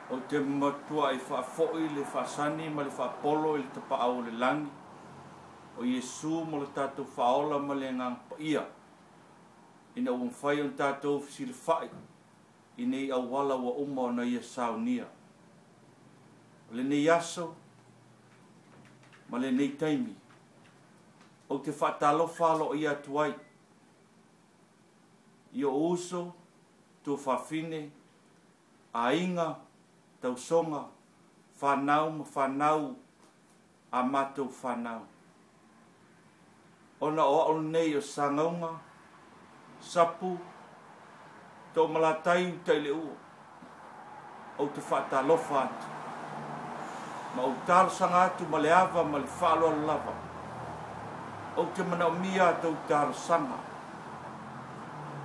Ou te matuai faafoi le faasani ma le faapolo i le Tapaau o le Lagi, o Iesu ma lo tatou Faaola ma le Agaga Paia, ina ua mafai ona tatou fesilafai i nei auala ua uma ona Ia saunia. O lenei aso ma lenei taimi, ou te faatalofa aloaia atu ai i ou uso, tuafafine, aiga, tausoga, fanau ma fanau a matou fanau. Ona o au lenei o Sagauga, Sapu, Toomalatai uta i le ua, ou te faatalofa atu ma ou talosaga atu ma le ava ma le faaaloalo lava. Ou te manaomia a tou talosaga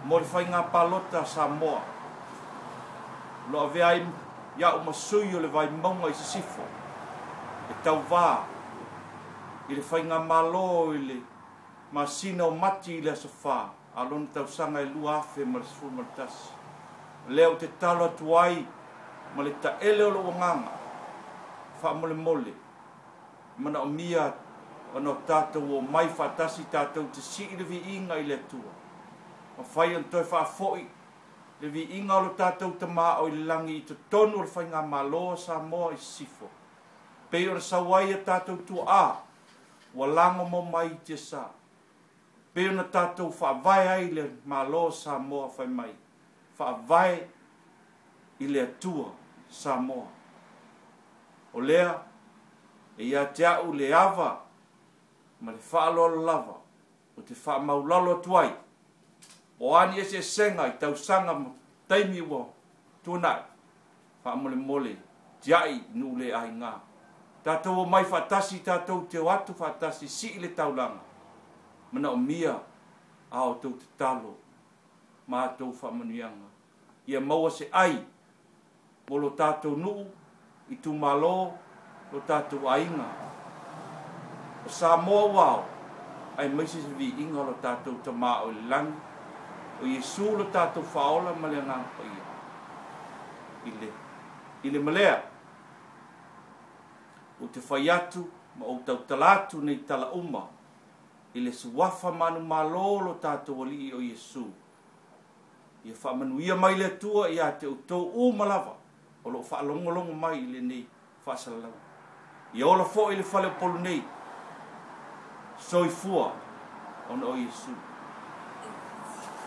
mo le faiga palota a Samoa o lo o avea ai ia'u ma sui o le Vaimauga i Sisifo e tauvā i le faigamalo i le masina o Mati i le aso 4 a lona tausaga e 2011. O lea ou te talo atu ai ma le taele o lou agaga faamolemole, manaomia ona o tatou omai faatasi tatou te sii le viiga i le Atua, mafai ona toe faafoi le viiga o lo tatou Tama o i le lagi i totonu o le faigamalo a Samoa i Sisifo, pei ona sau ai a tatou tuaa ua lago mai i tiasa, pei ona tatou faavae ai le Malo o Samoa fai mai, faavae i le Atua Samoa. O lea e ia te au le ava ma le faaaloalo lava ou te faamaulalo atu ai o a ni eseesega i tausaga ma taimi ua tuanai, faamolemole tiai nuu le aiga. Tatou omai faatasi, tatou te o atu faatasi, sii le taulaga, manaomia a outou tatalo ma a outou faamanuiaga. Ia maua se ai mo lo tatou nuu, itumalo, lo tatou aiga. O Samoa ua ao, aemaise se viiga o lo tatou Tama o i le lagi, o Iesu lo tatou Faaola ma le Agaga Paia. I le malea, ou te fai atu ma ou tautala atu nei tala uma i le suafa manumalo o lo tatou Alii o Iesu. Ia faamanuia mai le Atua ia te outou uma lava o loo faalogologo mai i lenei faasalalauga. Ia ola foi le faleupolu nei, soifua ona o Iesu.